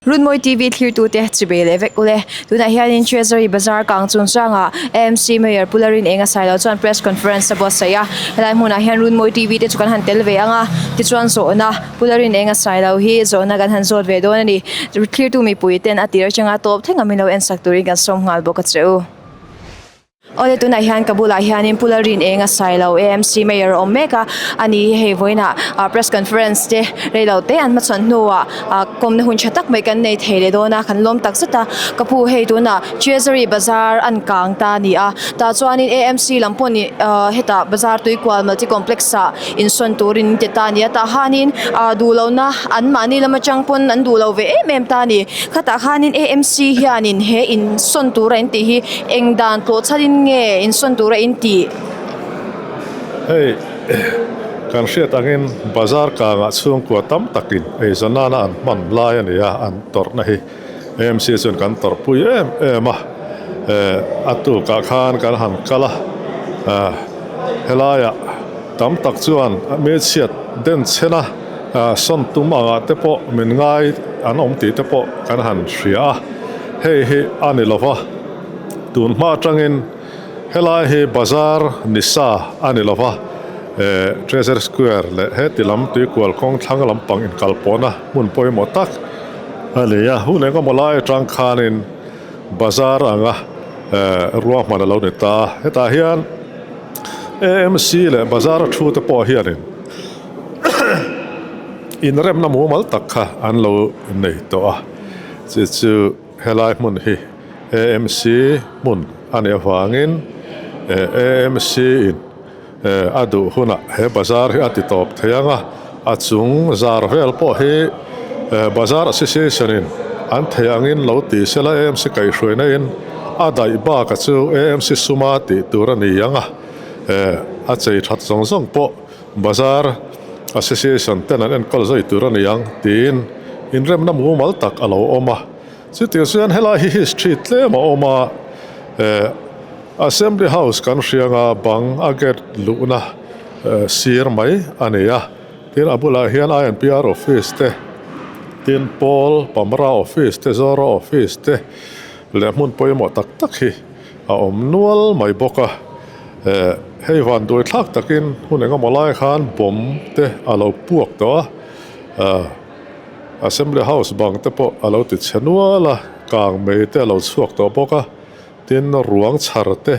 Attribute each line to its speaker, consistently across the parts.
Speaker 1: Runmawi TV thlirtute chibei leh vek ule. Tunah hianin Treasury Bazar kang chungchangah AMC Mayor Pu Larin Enga Sailo chuan Press Conference a buatsaih a. Helai hmunah hian Runmawi TV te chu kan han tel ve ang a, tichuan zawhna Pu Larin Enga Sailo hi zawhna kan han zawt ve dawn a ni. Thlirtu mipui ten a tir atanga tawp thleng a min lo ensak turin kan sawm nghal bawk a che u. Awle tunah hian ka bulah hianin Pu Lalrin eng a sai lo AMC Mayor a awm mek a, ani hi hei vawiinah ah press conference te rei lo te an hmachhawn hnuah ah kawmna hun tha tak mai kan nei thei leh dawn a, kan lawm tak zet a, ka pu hei tunah Treasury bazar an kang ta a ni a, tah chuanin AMC lam pawh nih ah hetah bazar tuikual multi complex ah insawn turin an ti ta a ni a, tah khanin ah duh lohna an mahni lam atang pawn an duh lo ve em em ta a ni, khatah khanin AMC hianin he insawn tura in tih hi Eng dan tlawh chhalin nge insawn tura in tih?
Speaker 2: Hei, kan hriat angin bazar kangah chhungkua tam takin eizawn nana an hman lai a ni a, an tawrhna hi AMC chuan kan tawrhpui em em a. A tukah khan kan han kal a, helaiah tam tak chuan hmeichhiat denchhena sawn tum angah te pawh min ngai an awm tih te pawh kan han hria a. Hei hi a ni lova, tun hma atangin helai hi bazar ni sa a ni lova, Treasury Square leh heti lam tuikual kawng thlang lampang inkalpawhna hmun pawimawh tak a ni a. Hun engemaw lai atang khanin bazar anga ruahman a lo ni ta a, hetah hian AMC leh bazar a thu te pawh hianin inremna mumal tak kha an lo nei tawh a. Chu chu helai hmun hi AMC hmun a nih avangin AMC in a duh hunah he bazar hi a ti tawp thei ang a, a chung zar vel pawh hi Bazar Association in an thei angin lo ti sela AMC kaihhruaina in a daih bak a chu AMC suma tih tur a ni ang a, a chei that zawng zawng pawh Bazar Association ten an enkawl zui tur a ni ang tiin inremna mumal tak a lo awm a. Chutiang chuan helai hi history tlem a awm a, eh Assembly House kan hrianga bang a gate luhna sir mai a ni a. Tin a bulah hian INPR office te, tin Paul Pamra office te, Zoro office te leh hmun pawimawh tak tak hi a awm nual mai bawk a, eh hei van duai thlak takin hun engemaw lai khan bomb te a lo puak tawh a, ah Assembly House bang te pawh a lo ti chhe nual a, kang mei te a lo chhuak tawh bawk a, tin ruang chhar te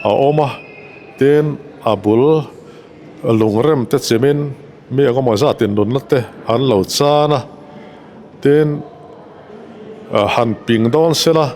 Speaker 2: a awm a, tin a bul lungrem te chimin mi engemaw zat innunna te an lo chan a, tin han ping dawn sela.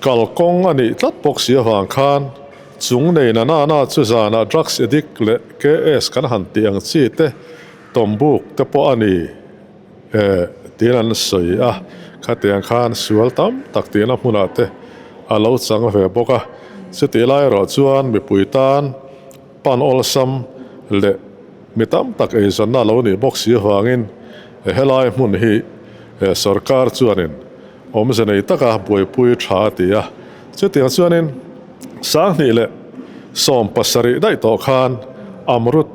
Speaker 2: Kalkawng a nih tlat bawk si avang khan chung nei na na na chu zanah drugs addict leh KS kan han tih ang chi te tawmbuk te pawh a ni eh tiin an sawi a, khatiang khan sual tam tak tihna hmunah te a lo chang ve bawk a, chutih lai erawh chuan mipui tan pan awlsam leh mi tam tak eizawnna a lo nih bawk si avangin helai hmun hi sorkar chuanin Awmze nei taka buaipui tha a ti a. Chutiang chuanin 2007 daih tawh khan Amrut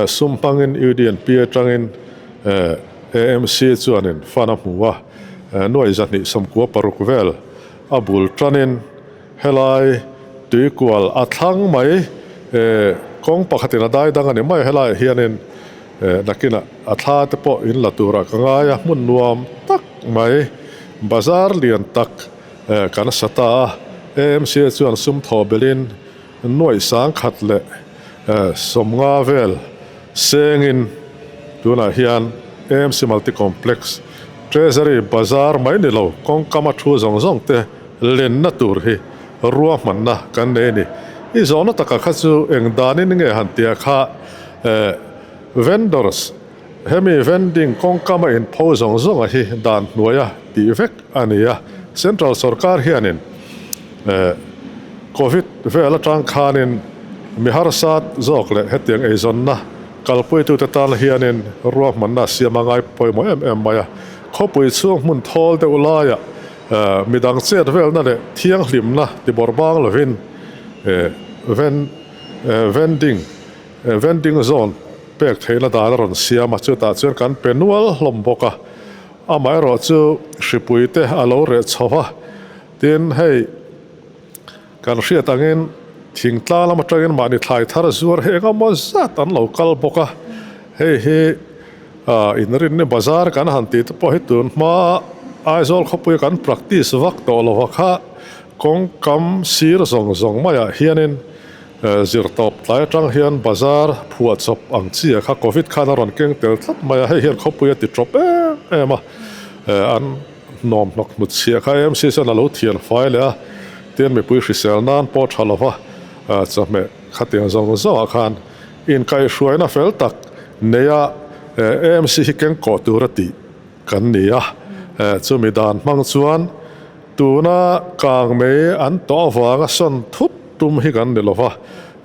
Speaker 2: sum hmangin UDNP atangin AMC chuanin fund a hmu a, 296 vel a bul tanin helai tuikual a thlang mai kawng pakhatin a dai dang a ni mai helaiah hianin nakinah a thla te pawh in la turah ka ngai a, hmun nuam tak mai bazar lian tak kan sa ta a, AMC chuan sum thaw belhin nuaih sangkhat leh sawmnga vel sengin tunah hian AMC Multi Complex Treasury bazar mai ni lo kawngkama thu zawng zawng te lenna tur hi ruahmanna kan nei a ni. I zawhna taka kha chu eng danin nge han tia kha vendors Hemi vending kawngkam a inpho zawng zawng a hi dan hnuaia tih vek a ni a, Central sorkar hianin Covid vel atang khanin mi harsa zawk leh hetiang eizawnna kalpuitute tan hianin ruahmanna siam a ngai pawimawh em em mai a. Khawpui chhung hmun thawl deuh laiah midang chet velna leh thianghlimna tibawrh bang lovin vending Vending zone pek theihna dan a rawn siam a, chutah chuan kan pe nual hlawm bawk a. Amaherawhchu hripui te a lo reh chho va, tin hei kan hriat angin thingtlang lam atangin mahni thlai thar zuar hi engemaw zat an lo kal bawk a, hei hi inrinni bazar kan han tih te pawh hi tun hma Aizawl khawpuia kan practice vak tawh lo va kha kawngkam sir zawng zawng maiah hianin Zirtawp tlai atang hian bazar phuah chawp ang chi a kha Covid khan a rawn keng tel tlat mai a, hei hian khawpui a ti tawp em em a, an hnawm hnawk hnut chhiah kha AMC chuan a lo thian fai leh a, tin mipui hrisel nan pawh tha lova chawhmeh khatiang zawng zawngah khan inkaihhruaina fel tak neia AMC hi keng kawh tur a tih kan ni a, chumi dan hmang chuan tuna kang mei an tawh avanga sawn thut tum hi kan ni lova,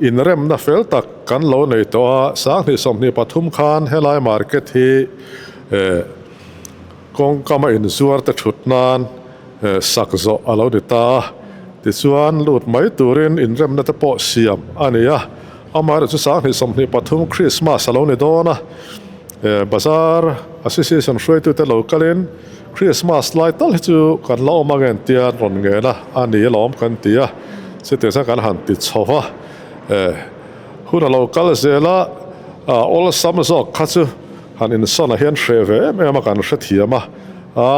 Speaker 2: inremna fel tak kan lo nei tawh a, 2023 khan helai market hi kawngkama inzuar te thut nan sak zawh a lo ni ta a, tichuan lut mai turin inremna te pawh siam a ni a, amaherawhchu 2023 Christmas a lo ni dawn a. Bazar Association hruaitute lo kalin Christmas lai tal hi chu kan la awm ang en tia an rawn ngen a, a ni alawm kan ti a, chutiang chuan kan han ti chho va, hun a lo kal zel a, awlsam zawk kha chu han insawn ah hian hreh ve em em a kan hrethiam a, a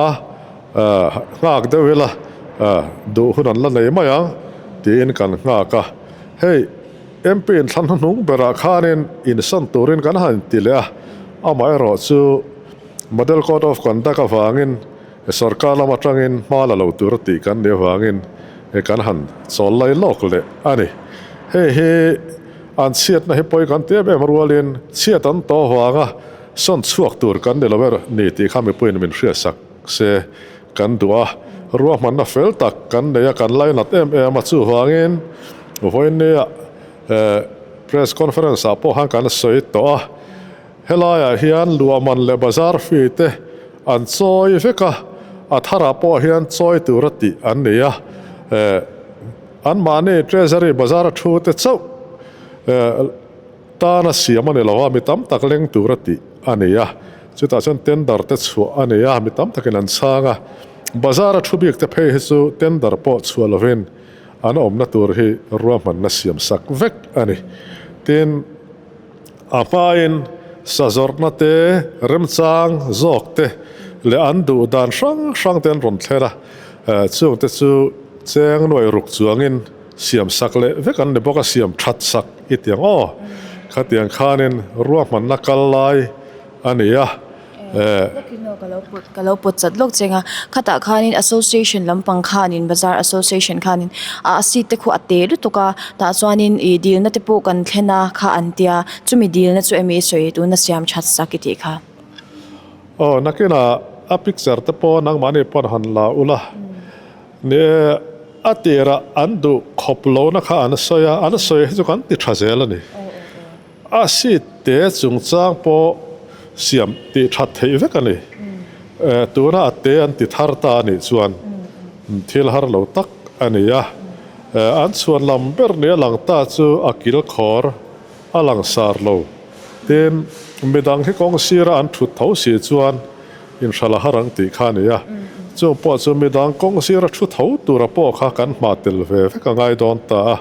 Speaker 2: nghak deuh ila duh hun an la nei mai ang tiin kan nghak a, hei. MP inthlan hnuhnung berah khanin insan turin kan han ti leh a, amaherawh chu Model Code of Conduct avangin sorkar lam atangin hma la lo tur tih kan nih avangin kan han chawl lai lawk leh a ni. Hei hi an chhiatna hi pawi kan ti em em rualin chhiat an tawh avanga sawn chhuak tur kan ni lo ber ni tih kha mipuiin min hriatsak se Kan duh a, ruahmanna fel tak kan nei a, kan lainat em em a, chuvangin vawinia press conference ah pawh khan kan sawi tawh a, helaiah hian luahman leh bazar fee te an chawi vek a, a tharah pawh hian chawi tura tih an ni a, anmahni treasury bazar a thu te chauh Tan a siam a ni lo a, mi tam tak leng tur a tih a ni a, chutah chuan tender te chhuah a ni a, mi tam takin an chhang a, bazar a thu bik te phei hi chu tender pawh chhuah lovin an awmna tur hi ruahmanna siam sak vek a ni. Tin, a hmain sazawrhna te, remchang zawk te leh an duh dan hrang hrang te an rawn thlen a, chung te chu cheng nuai ruk chuangin Siam sak leh vek an ni bawk a, siam that sak i ti ang aw. Khatiang khanin ruahmanna kal lai a ni a.
Speaker 1: Lawkin aw ka lo pawt ka lo pawt chat lawk cheng a, khatah khanin association lampang khanin bazar association khanin a seat te khu a te lutuk a, tah chuanin ih dilna te pawh kan thlen a kha an tia, chumi dilna chu emi sawi tuna siam that sak i tih kha.
Speaker 2: Aw nakinah a picture te pawh nangmahni pawn han la ula. Ni e, a tirah an duh khawp lohna kha an sawi a, an sawi hi chu kan ti tha zel a ni. A seat te chungchang pawh siam tih that theih vek a ni. Tuna a te an ti thar ta a nih chuan thil har lo tak a ni a. An chhuan lam ber ni a lang ta chu a kil khawr a langsar lo. Tin, midang hi kawng sira an thut tho si chuan inhralh a har ang tih kha a ni a, chung pawh chu midang kawng zira thu tho tura pawh kha kan hma tel ve vek a ngai dawn ta a,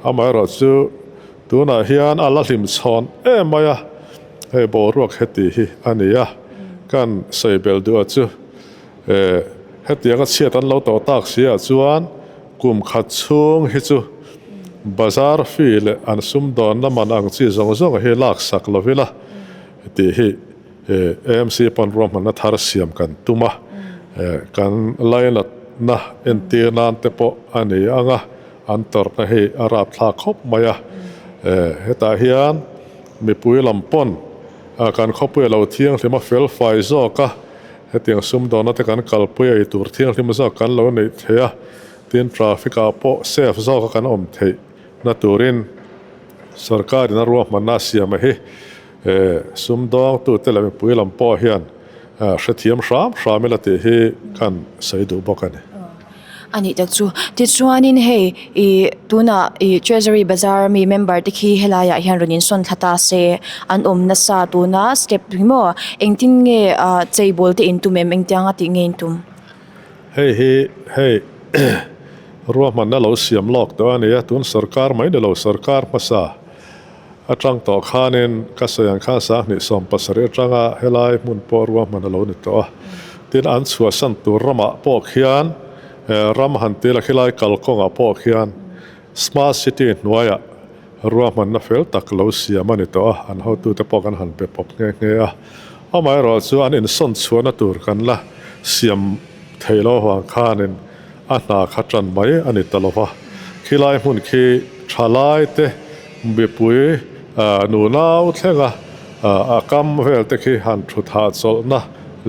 Speaker 2: amaherawh chu tunah hian a la hlim chhawn em mai a, hei boruak heti hi a ni a, kan sawi belh duh a chu hetianga chhiat an lo tawh tak si ah chuan kum khat chhung hi chu bazar fee leh an sumdawnna man ang chi zawng zawng hi laksak lovila tih hi. AMC pawn ruahmanna thar siam kan tum a, kan lainatna entir nan te pawh a ni ang a, an tawrhna hi a rapthlak khawp mai a. Hetah hian mipui lam pawn kan khawpui a lo thianghlim a fel fai zawk a, hetiang sumdawnna te kan kalpui a ei tur thianghlim zawk kan lo neih theih a, tin traffic ah pawh safe zawk a kan awm theih na turin sorkarin a ruahmanna a siam a hi. Sumdawngtute leh mipui lam pawh hian hrethiam hram hram ila tih hi kan sawi duh bawk a ni.
Speaker 1: A nih tak chu. Tichuanin hei ih tunah ih Treasury Bazar ami member te khi helaiah hian rawn insawn thla ta se an awm nasa tuna step hi maw engtin nge ah cheibawl te in tum em engtianga tih nge in tum?
Speaker 2: Hei hi hei ruahmanna lo siam lawk tawh a nia tun sorkar mai ni lo sorkar hmasa atang tawh khanin ka sawi ang khan 2017 atanga helai hmun pawh ruahman a lo ni tawh a tin an chhuahsan tur ramah pawh khian ram han ti la khilai kalkawngah pawh khian smart city hnuaiah ruahmanna fel tak lo siam a ni tawh a an hotute pawh kan han be pawp nghe nghe a amaherawh chu an insawn chhuahna tur kan la siam theih loh avang khanin A hna kha tan mai a ni ta lo va, khilai hmun khi thalai te mipui nunau thlenga a kam vel te khi han thut hahchawlhna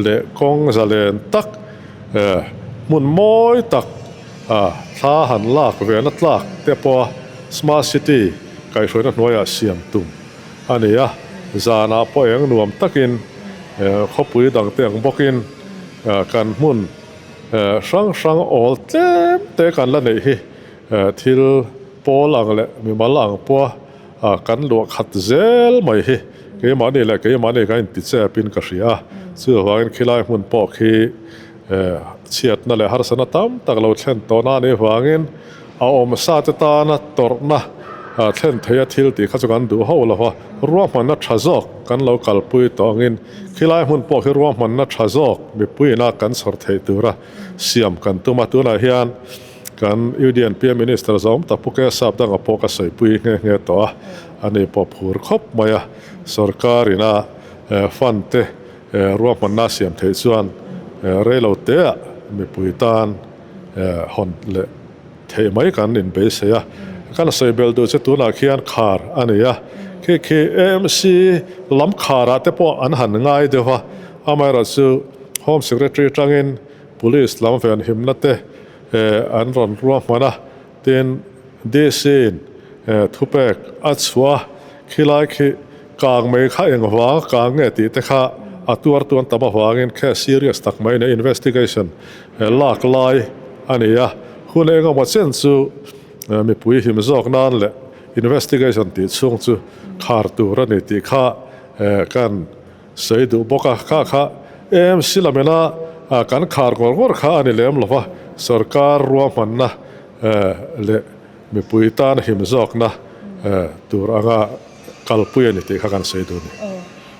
Speaker 2: leh kawng zalen tak hmun mawi tak thla han lak vena tlak te pawha Smart City kaihhruaina hnuaiah siam tum a ni a, zanah pawh eng nuam takin khawpui dangte ang bawkin kan hmun Hrang hrang awl tlem te kan la neih hi thil pawl ang leh mimal ang pawha kan luah khat zel mai hi keimahni leh keimahni kan inti chep in ka hria a, chuvangin khilai hmun pawh khi chhiatna leh harsatna tam tak lo thlen tawhna a nih vangin A awmsa te tana tawrhna thlen theia thil tih kha chu kan duh ho lo va, ruahmanna tha zawk kan lo kalpui tawh angin khilai hmun pawh khi ruahmanna tha zawk mipuiina kan chhawr theih tura siam kan tum a. Tunah hian kan UDNP Minister zawm tak Pu K Sapdanga pawh ka sawipui nghe nghe tawh a, ani pawh phur khawp mai a, sorkarina fund te ruahmanna siam theih chuan reiloteah mipui tan hawn leh theih mai kan inbeisei a, kan sawi belh duh chu tunah khian khar a ni a, khi khi AMC lam kharah te pawh an han ngai deuh a, amaherawh chu Home Secretary atangin Police lam venhimna te an rawn ruahman a, tin DC in thupek a chhuah a, khilai khi kang mai kha engvang kang nge tih te kha a tuar tuan tam avangin khe serious tak mai nia investigation lak lai a ni a, hun engemaw chen chu mipui him zawk nan leh investigation tih chhung chu khar tur a ni tih kha kan sawi duh bawk a, kha kha AMC lamena kan khar ngawr ngawr kha a ni lem lo va, sorkar ruahmanna leh mipui tan him zawkna tur anga kalpui a ni tih kha kan sawi duh a ni.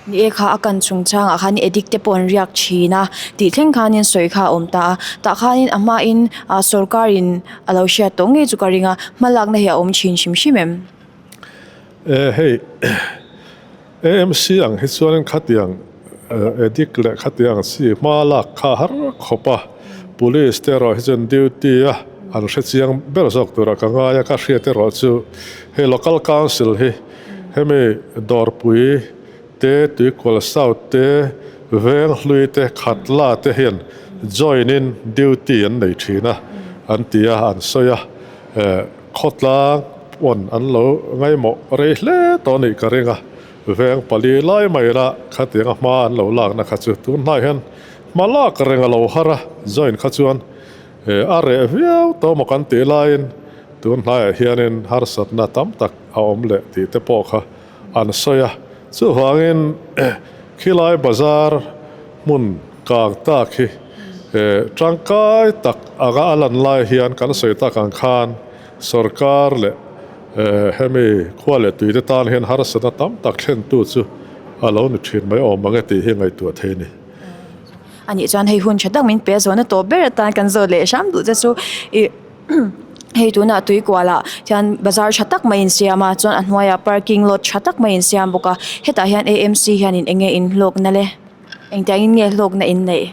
Speaker 1: Ni e kha a kan chungchangah khan addict te pawh an riak thin a tih thleng khanin sawi kha a awm ta a, tah khanin a hmain ah sorkarin a lo hriat tawh ngei chu ka ring a, hmalakna hi a awm thin hrim hrim em?
Speaker 2: E hei AMC ang hi chuanin khatiang addict leh khatiang chi hma lak kha har khawp a, police te erawh hi chuan duty a an hre chiang ber zawk tura ka ngai a, ka hriat erawh chu hei local council hi Hemi Dawrpui te, Tuikual South te, Venghlui te, Khatla te hian join in duty an nei thin a, an ti a, an sawi a. Khawtlang pawn an lo ngaimawh rei hle tawh a nih ka ring a, veng pali lai mai la khatianga hma an lo lakna kha chu tun hnai hian hma lak reng a lo har a, join kha chuan a reh viau tawh maw kan tih laiin tun hnaiah hianin harsatna tam tak a awm leh tih te pawh kha an sawi a, chuvangin khilai bazar hmun kang tak hi tangkai tak anga a lan lai hian kan sawi tak ang khan sorkar leh hemi khua leh tui te tan hian harsatna tam tak thlentu chu a lo ni thin mai awm ang e tih hi ngaihtuah thei a ni.
Speaker 1: A nih chuan hei hun tha tak min pe a zawhna tawp ber atan kan zawt leh hram duh che chu ih Hei tunah tuikualah hian bazar tha tak mai insiam a chuan a hnuaiah parking lot tha tak mai insiam bawk a hetah hian AMC hianin eng nge inhlawkna le engtiangin nge hlawkna in neih?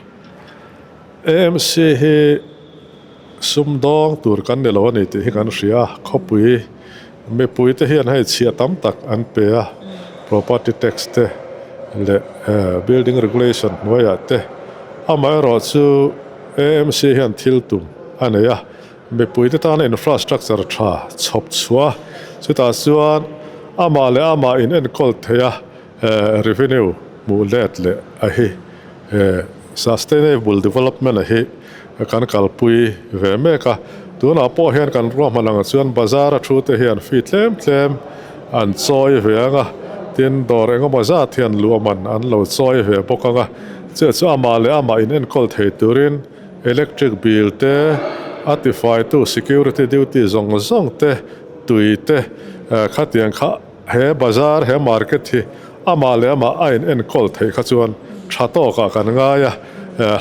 Speaker 2: AMC hi sumdawng tur kan ni lo a ni tih hi kan hria a, khawpui mipui te hian hei chhiah tam tak an pe a, property tax te leh building regulation hnuaiah te amaherawhchu AMC hian thil tum a nei a, mipuite tana infrastructure tha chhawp chhuah a, chutah chuan amah leh amah in enkawl thei a, revenue hmuh let leh a hi sustainable development a hi kan kalpui ve mek a. Tunah pawh hian kan ruahman ang chuan bazar a thu te hian fee tlem tlem an chawi ve ang a, tin dawr engemaw zat hian luahman an lo chawi ve bawk ang a, chu chu amah leh amah in enkawl thei turin electric bill te, a tifaitu security duty zawng zawng te, tui te khatiang kha he bazar he market hi amah leh amah a in enkawl theih kha chuan tha tawkah kan ngai a,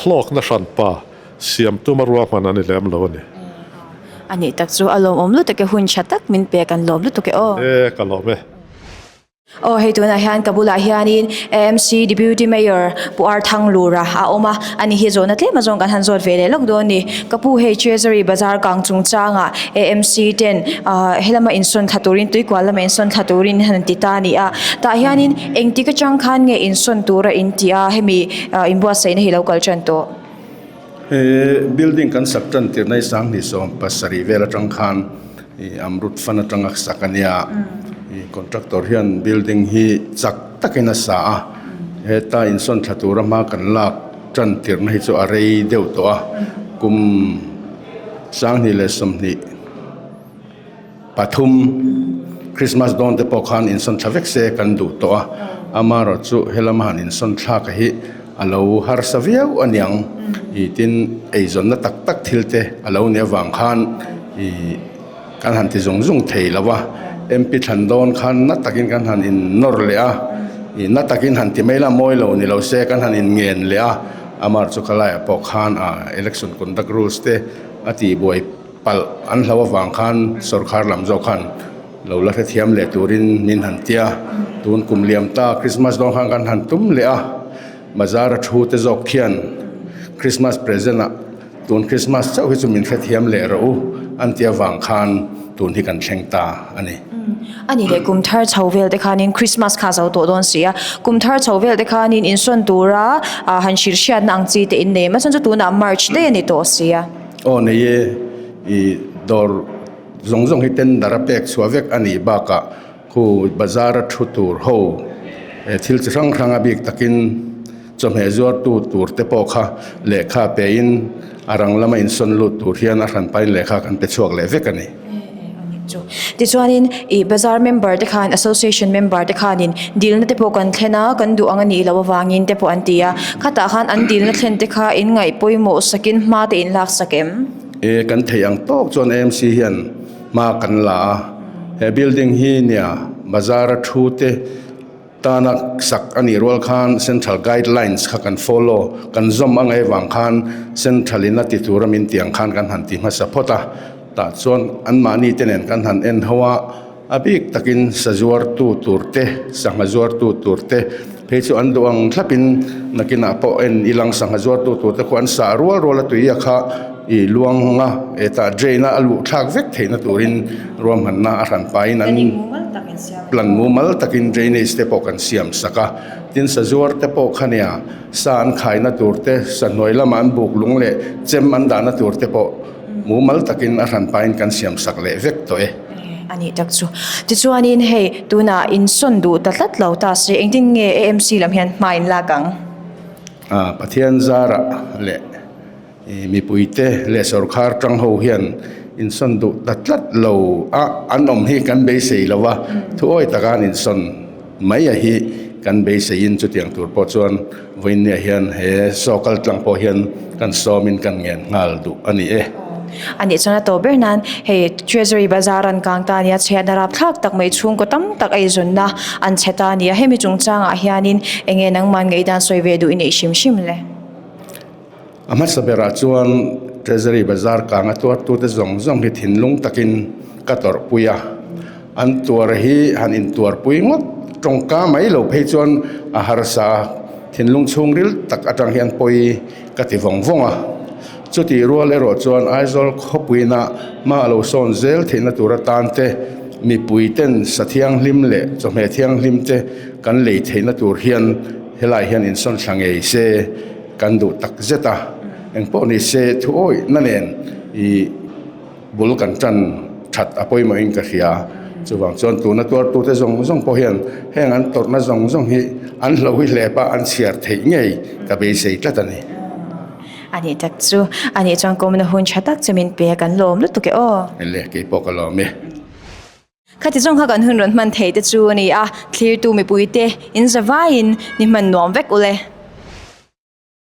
Speaker 2: hlawkna hranpa Siam tuma ruahman a ni lem lo a ni.
Speaker 1: A nih tak chu a lawmawm lutuk e, hun tha tak min pek an lawm lutuk e aw.
Speaker 2: E, ka lawm e.
Speaker 1: Aw hei tunah hian ka bulah hianin AMC Deputy Mayor Pu Ar Thanglura a awm a, ani hi zawhna tlem azawng kan han zawt ve leh lawk dawn a ni. Ka pu hei Treasury Bazar kang chungchangah AMC ten helama insawn thla turin tuikual lama insawn thla turin han ti ta a ni a, tah hianin engtik atang khan nge insawn tura inti a, hemi inbuatsaihna hi lo kal tan tawh.
Speaker 3: He building kan sak tan tirh na hi 2017 vel atang khan ih Amrut Fund atanga sak a nia. Ih contractor hian building hi chak takin a sa a, heta insawn thla tura hma kan lak tan tirhna hi chu a rei deuh tawh a, kum 2020 pathum Christmas dawn te pawh khan insawn thla vek se kan duh tawh a, amaherawh chu helama han insawn thlak hi a lo harsa viau a niang ih tin eizawnna tak tak thil te a lo nih avang khan ih kan han ti zung zung thei lo a, MP thlan dawn khan na takin kan han in nawr leh a, ih na takin han ti mai la mawi lo ni lo se kan han in ngen leh a, amaherawh chu khalaiah pawh khan ah election conduct rules te a tihbuai. Palh an hlo avang khan sorkar lam zawk khan lo la hrethiam leh turin min han ti a, tun kum liam ta Christmas dawn khan kan han tum leh a, bazar a thu te zawk khian Christmas present ah tun Christmas chauh hi chu min hrethiam leh rawh u an ti avang khan tun hi kan thleng ta a ni.
Speaker 1: A ni leh kum thar chho vel te khanin Christmas kha zo tawh dawn si a, kum thar chho vel te khanin insawn tura han hrilh hriatna ang chi te in nei em a, chuan chu tunah March daih a ni tawh si a.
Speaker 3: Aw nei e, i dawr zawng zawng hi tender a pek chhuah vek a nih bakah khu bazar a thu tur ho thil chi hrang hrang a bik takin chawhmeh zuartu tur te pawh kha lehkha pein a rang lama insawn lut tur hian a hran pain lehkha kan pe chhuak leh vek a ni.
Speaker 1: Tichuanin ih bazar member te khan association member te khanin dilna te pawh kan thlen a kan duh ang a nih loh avangin te pawh an ti a khatah khan an dilna thlen te kha in ngaih pawimawh sakin hma te in lak sak em?
Speaker 3: E kan theih ang tawk chuan AMC hian hma kan la a he building hi nia bazar a thu te Tana sak a nih rual khan Central Guidelines kha kan follow, kan zawm a ngaih vang khan Central in a ti tura min tih ang khan kan han ti hmasa phawt a. Tah chuan anmahni te nen kan han en ho a, a bik takin sa zuartu tur te, sangha zuartu tur te phei chu an duh ang thlapin nakinah pawh en ilang sangha zuartu tur te khu an sah rual rual a tuia kha i luang a, hetah drain a a luh thlak vek theihna turin ruahmanna a hran pahin an. Plan mumal takin drainage te pawh kan siam sak a, tin sazuar te pawh kha nia sa an khaina tur te, sa hnuai lama an buk lung leh chem an dahna tur te pawh mumal takin a hran pahin kan siam sak leh vek tawh e.
Speaker 1: A nih tak chu. Tichuanin hei tunah insawn duh ta tlat lo ta se engtin nge AMC lam hian hma in lak ang?
Speaker 3: Pathian zarah leh. Mipuite leh sorkar tang ho hian insawn duh ta tlat lo a, an awm hi kan beisei lo a, thuawi taka an insawn mai a hi kan beiseiin chutiang tur pawh chuan vawiinniah hian he saw kal tlang pawh hian kan sawmin kan ngen nghal duh a ni e.
Speaker 1: A nih chuan a tawp ber nan hei Treasury Bazar an kang ta a nia, chhiatna rapthlak tak mai chhungkaw tam tak a inzawnna an chhe ta a nia, hemi chungchangah hianin eng nge nangmah ngaihdan sawi ve duh i neih hrim hrim le?
Speaker 3: A hmasa berah chuan Treasury Bazar kanga tuartute zawng zawng hi thinlung takin ka tawrhpui a, an tuar hi han intuarpui ngawt tawngka mai lo phei chuan a harsa a, thinlung chhungril tak atang hian pawi ka ti vawng vawng a. Chutih rual erawh chuan Aizawl khawpuina hma a lo sawn zel theihna tur atan te, mipui ten sa thianghlim leh chawhmeh thianghlim te kan lei theihna tur hian helai hian insawn thla ngei se. Kan duh tak zet a, engpawh ni se thu awihna nen i bul kan tan that a pawimawhin ka hria. Chuvang chuan tuna tuartute zawng zawng pawh hian heng an tawrhna zawng zawng hi an hlo hi hlep a, an chhiar theih ngei ka beisei tlat a ni.
Speaker 1: A nih tak chu. A nih chuan kawmna hun tha tak chu min pe a, kan lawm lutuk e aw.
Speaker 3: Le, keipawh ka lawm e.
Speaker 1: Khati zawng kha kan hun rawn hman thei te chu a ni a, thlirtu mipuite in zavaiin ni hman nuam vek ule.